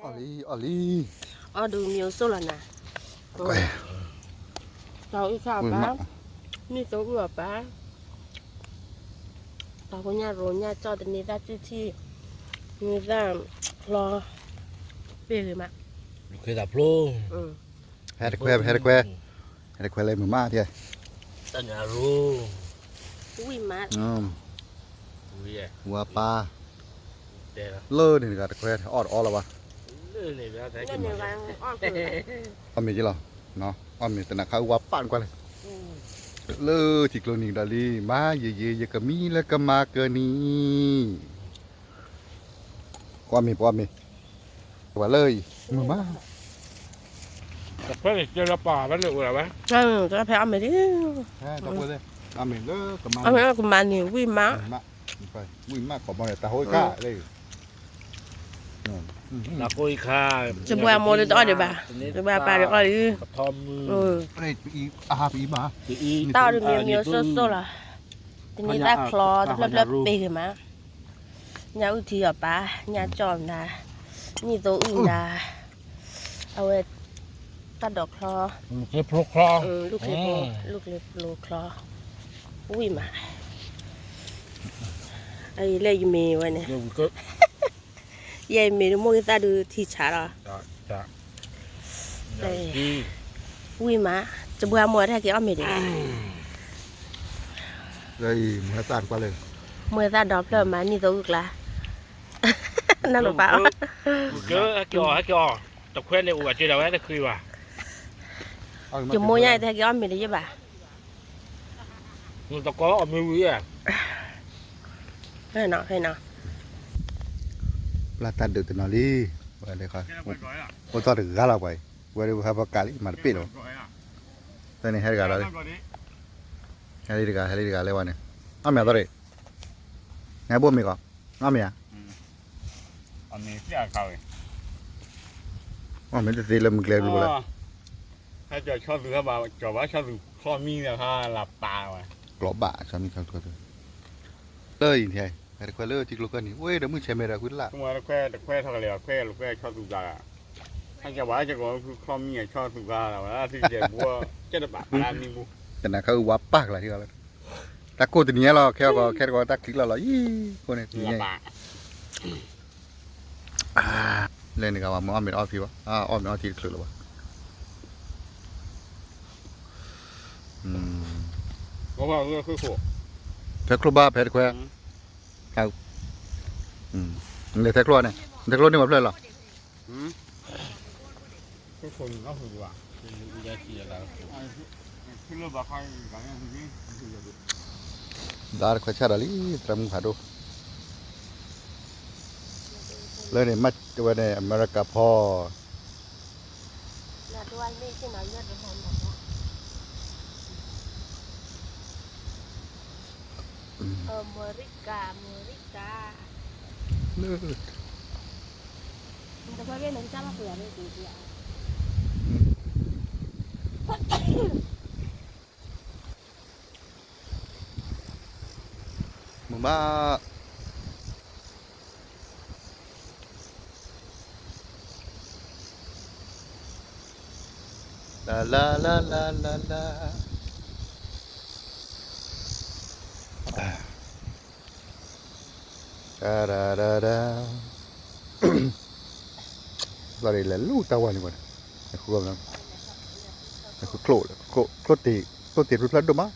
အီၣ်လံ အီၣ်လံ, အီၣ်ဒုးမံၤအိၣ်ဆိၣ်လီၤနၤ, တၢ်အုၣ်ခါအီၣ်ပၢ်, နံၣ်သိအုၣ်အီၣ်ပၢ်, တၢ်ဖိညၣ်ရိညၣ်ကၠီၣ်တန့ၤသၣ်စုထံၣ်, န့ၤသၣ်ချီ, ပ့ၢ်ဂ့ၤမး, ဖျိ, ဟဲတခွဲ ဟဲတခွဲ, ဟဲတခွဲလၢမုာ်မး, တၢ်ညၣ်ရိ, ဝံၣ်မး, ဝါပၢ်, လၢန့ၣ်တဂၤတခွဲ အီၣ်တအီလၢၤဘၣ်, အီၣ်မ့ၤက့လီၤ, အီၣ်မ့ၤတနၤခါအုၣ်ဝါပၢ်ကွၢ်လဲၣ်, လၢထံကျိနံၤဒီးလံ မၤယံာ်ယံာ် ယကမံလၢကမၤကၢနံၤ, ပအီၣ်မ့ၤ ပအီၣ်မ့ၤ, ပှၤလၢအံၤ မုာ်မး, တခွဲန့ၣ် ကဲလၢပၢ်ဘၣ်န့ၣ်အိၣ်လၢၤဝဲ, ဖဲအီၣ်မ့ၤလံ, အီၣ်မ့ၤလၢကမၤနံၤ ဝံၣ်မး, ဝံၣ်မး ခိးဘီန့ၣ် တၢ်ဟိခါလၢ တဘှါမိၢ်ဒီးတအီၣ်ဒံးဘၣ်, တဘှါပၢ်ဒီးအီၣ်လံ, တၢ်အီၣ်တမံၤမံၤအိၣ်ဆိၣ်ဆိၣ်လီၤ, တန့ၤသၣ်ချီ တဖျၢၣ်ဖျၢၣ်ပ့ၢ်ဂ့ၤမး, ညၣ်အုၣ်ထံအီၣ်ပၢ်, ညၣ်ကၠီၣ်နၤ, နံၣ်သိအုၣ်နၤ, အဝဲ တၢ်ဒိးချီ, လူၢ်ကျဲဖျိချီ, ဝံၣ်မး, အအံၤလၢယမ့ၢ်ဝဲန့ၣ်, ယဲအံၤမ့ၢ်တမ့ၢ်ဂ့ၤသၣ်ဒုးထံဆးလီၤ, ဝံၣ်မး, တဘှါမိၢ်တဟဲက့ၤအီၣ်မ့ၤဒံး, မိၢ်သၣ်ဒီဖျၢၣ်မး နံၣ်သိအုၣ်ကျါ, နၢ်လိၤပၢ်အီၣ်, ဟဲက့ၤအီၣ် ဟဲက့ၤအီၣ်, တခွဲန့ၣ်အိၣ်အစ့ဒၣ်ဝဲတဃ့ဘၣ်, ယမိၢ်ညါတဟဲက့ၤအီၣ်မ့ၤတယဲၢ်ဘၣ်, နတကိးအီၣ်မ့ၤဝံၤဧါ, ဖဲနီၤ ဖဲနီၤ, ပျၢ်တၢ်ဒုးတနီၤလံ, ဝဲဒၣ်, အိၣ်ထီၣ်တဂၤလီၤပှၤအံၤ, ဝဲဒၣ်ဟဲဖီကးလံ မၤတပ့ၣ်လီၤ, ဖဲန့ၣ်ဟဲတဂၤလီၤ, ဟဲလံတဂၤ ဟဲလံတဂၤလၢဝဲန့ၣ်, အီၣ်မ့ၤအသီတ့ၢ်, နဟဲဘိၣ်မ့ၤကီး, အီၣ်မ့ၤဧါ, အီၣ်မ့ၤတသ့လၢမုၢ်ကျဲဘျီလၢ ဟဲကၠီၤဆီသူၣ်ဟဲဘၣ် ကၠီၤဘၣ်ဆီသူၣ်ချီမံဒီးဟါလၢပာ်ဝဲ, ကျီဘၣ်ဆီမံဆီသူၣ်, လၢအံၤန့ၣ် ဟဲတခွဲလၢထံကျိကၢၢ်နံၤ ဝဲဒီးမုၢ်ဆဲးမဲာ်ဒီးဃုတလၢ်, တခွဲတခွဲထီၣ်ကလဲာ် တခွဲလၢခွဲဆီသူၣ်ဂၤ, ဟဲကၠီၤဘၣ်ကၠီၤကီးဆီမံဆီသူၣ်ဂၤလၢ်ဝဲ သ့ၣ်ကဲဘိ ကဲတဘၣ်ပာ်မံဘိ, တနၤခါအုၣ်ဝါပၢ်ကလါထံဂၤလၢ, တၢ်ကိၢ်တနံၤညါလီၤ ခဲအီၣ်ကီး ခဲတကီးတၢ်ချံးလီၤလီၤ ယံၤ, ခိၣ်န့ၣ်တနံၤညါအံၤ လၢန့ၣ်ဂၤဘၣ် မ့ၢ်အီၣ်မ့ၤအီထံဘၣ်, အီၣ်မ့ၤအီထံတချုးလၢၤဘၣ်, ထဲချိၣ်ဘၣ်ဖဲတခွဲ, လဲၤထဲချိၣ်န့ၣ်, ထဲချိၣ်န့ၢ်ပှၤဖျၢၣ်လီၤ, ဘၣ်တခွဲဆၣ်ဒီးလံ သရၣ်မုၣ်ဖးဒိၣ်, လၢန့ၣ်မ့ၢ်ဝဲန့ၣ် အမဲရကၤဖီ အမဲရကၤ အမဲရကၤ, မုာ်မး လၢလၢလၢလၢလၢ, တၢ်ရၢရၢရၢ, လီၤဒ်လဲၤလူၤတၢ်ဝါန့ၣ်ဘၣ်, လဲၤဃု, လဲၤဃုချိၣ်, ချိၣ်တ့ၢ်, ချိၣ်တ့ၢ်ဖျၢၣ်ဖျၢၣ်ဒိၣ်မး,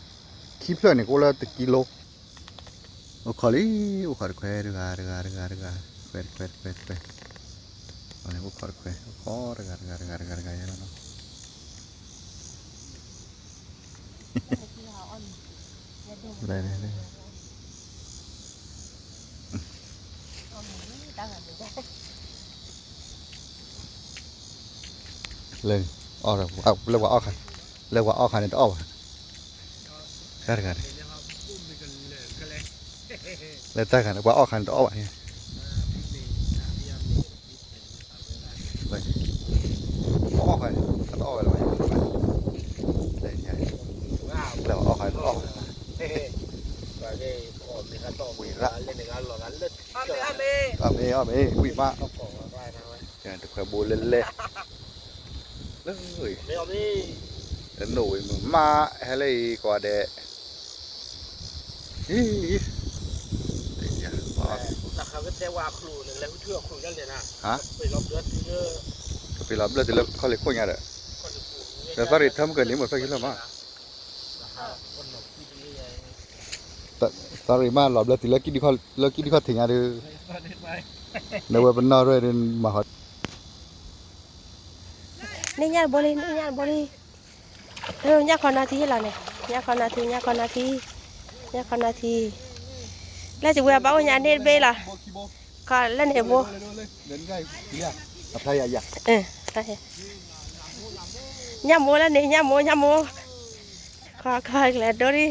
ခံဖျၢၣ်န့ၣ် ကအိၣ်လၢတကံလိ, အိၣ်ခိးလံ, အိၣ်ခိးတခွဲတဂၤတဂၤတဂၤတဂၤ, တခွဲတခွဲတခွဲတခွဲ, အိၣ်ခိးတခွဲ, အိၣ်ခိးတဂၤတဂၤတဂၤတဂၤတဂၤယဲလီၤနီၤ. လဲၤလဲၤလဲၤ, လဲၤ, အီၣ်, လၢပှၤအီၣ်ခါ, လၢပှၤအီၣ်ခါန့ၣ်တအီၣ်ဘၣ်, တၢ်တဂၤန့ၣ်, လၢတၢ်တဂၤန့ၣ် ပှၤအီၣ်ခါန့ၣ်တအီၣ်ဘၣ်န့ၣ် ပှၤအီၣ်ခါန့ၣ် တအီၣ်ဝဲလၢၤဘၣ်, လၢပှၤအီၣ်ခါန့ၣ်တအီၣ်ဘၣ်, ဝံၤရၣ်, အီၣ်မ့ၤ အီၣ်မ့ၤ ဝံၤမး, ကဲ တခွဲးဘိလဲလဲ, လၢ လၢနိၣ်ဝံၤမုာ်မး ဟဲလၢအံၤကိးဂၤဒဲး, အံၤ, ဟါ, ကပ့ၤလီၤဘျၢတုၤလၢခီၣ်လ့ၣ်ခိၣ်ညါဒီး, ဒီးသီရံၣ်ထၢမုၢ်ကနံၤမ့ၢ်ဖျၢၣ်ခံလီၤမး, သီရံၣ်မးလီၤဘျၢတုၤလၢကံၣ်ဒုၣ်ခီၣ်ထံးညါဒီး, နဝဲပနီၣ်ရဲၣ်ဒီး မၤဟီ, န့ၣ်ညၣ်တဘိလံ န့ၣ်ညၣ်တဘိလံ, ညၣ်ခီနီၤထံလီၤန့ၣ်, ညၣ်ခီနီၤထံ ညၣ်ခီနီၤထံ, ညၣ်ခီနီၤထံ, လၢစဝဲဘၣ်အိၣ်ညါန့ၣ်တဘ့ၣ်လီၤ, ခီလၢန့ၣ်ဘိ, ညၣ်မိၢ်လၢန့ၣ် ညၣ်မိၢ် ညၣ်မိၢ်, ခီခီကလဲၤဒိၣ်လံ,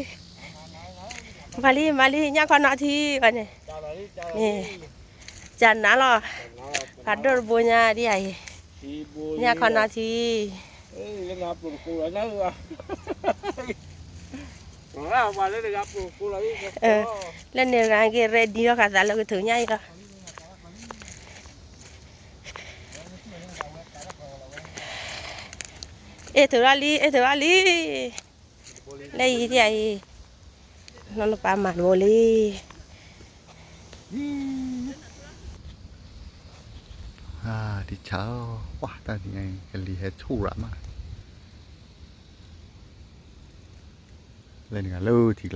မၤလံ မၤလံ ညၣ်ခီနီၤထံဘၣ်န့ၣ်, န့ၣ်, ကနၤလီၤ, ပှၤဒိၣ်တဘိညါဒ်အံၤ, ညၣ်ခီနီၤထံ လၢန့ၣ်ဂၤက့ၤ ready လီၤဃာ်သးလၢကထုးညၣ်အံၤလီၤ, အ့ၣ်ထုးလီၤလံ အ့ၣ်ထုးလီၤလံ, လၢအံၤဒ်အံၤ, နီၢ်နပၢ်မၤတဘိလံ, ဒ်ဆၣ်, ပှၤတၢ်နံၤအံၤ ကလံၤဟဲဆူၣ်ရၤမး, လၢန့ၣ်ဂၤလၢထံက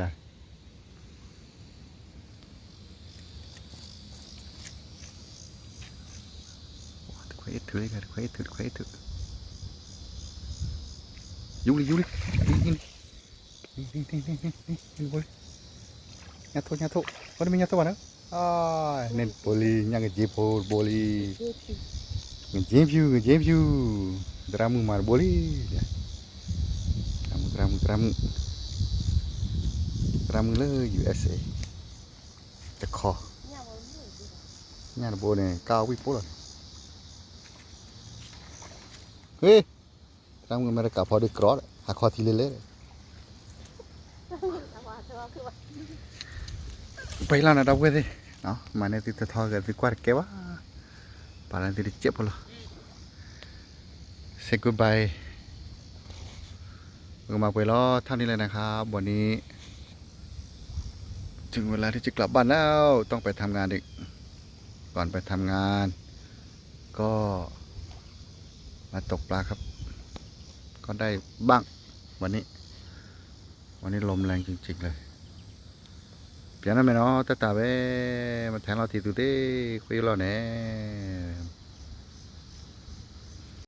ျါ တခွဲးအ့ၣ်ထုးလံ တခွဲးအ့ၣ်ထုး တခွဲးအ့ၣ်ထုး, ယူလံယူလံ, ညၣ်ထိၣ်ညၣ်ထိၣ်, ဝဲတမ့ၢ်ညၣ်ထိၣ်ဘၣ်နီၤ, န့ၣ်တဘိလံ ညၣ်ကက့ဖိတဘိလံ, ကက့ဖၠူ ကက့ဖၠူ, သရၣ်မုၣ်မၤတဘိလံ, သရၣ်မုၣ် သရၣ်မုၣ် သရၣ်မုၣ်လၢ ယူအ့ၣ်အ့ တခီ, ညၣ်တဘိန့ၣ် ကါဝံၣ်ပိၢ်လီၤန့ၣ်, ဟ့ၣ်, သရၣ်မုၣ်အမဲရကၤဖီဒုးကြီဒီး ဟးခီထံလဲလဲဒီး ပှဲၤလီၤနီၤ ဒီပုၢ်ဝဲၢ်သ့ၣ်, မၤန့ၢ်သုတထီက့ၤ သုကွၢ်တကဲဘၣ်, ပာ်လၢသုတစဲးဖိလီၤ, say goodbye, ပကမၤပှဲၤလီၤထီၣ်န့ၣ်လၢနခါ ဘီန့ၣ် ถึงเวลาที่จะกลับบ้านแล้ว ต้องไปทำงานอีก ก่อนไปทำงาน ก็ มาตกปลาครับ ก็ได้บ้าง วันนี้ วันนี้ลมแรงจริงๆเลย ပျဲနီၢ်မဲာ်နီၤ တၢ်တၢ်ဝဲ မ့ၢ်ထဲလီၤထံၣ်သုသ့ၣ် ဃ့လီၤန့ၣ်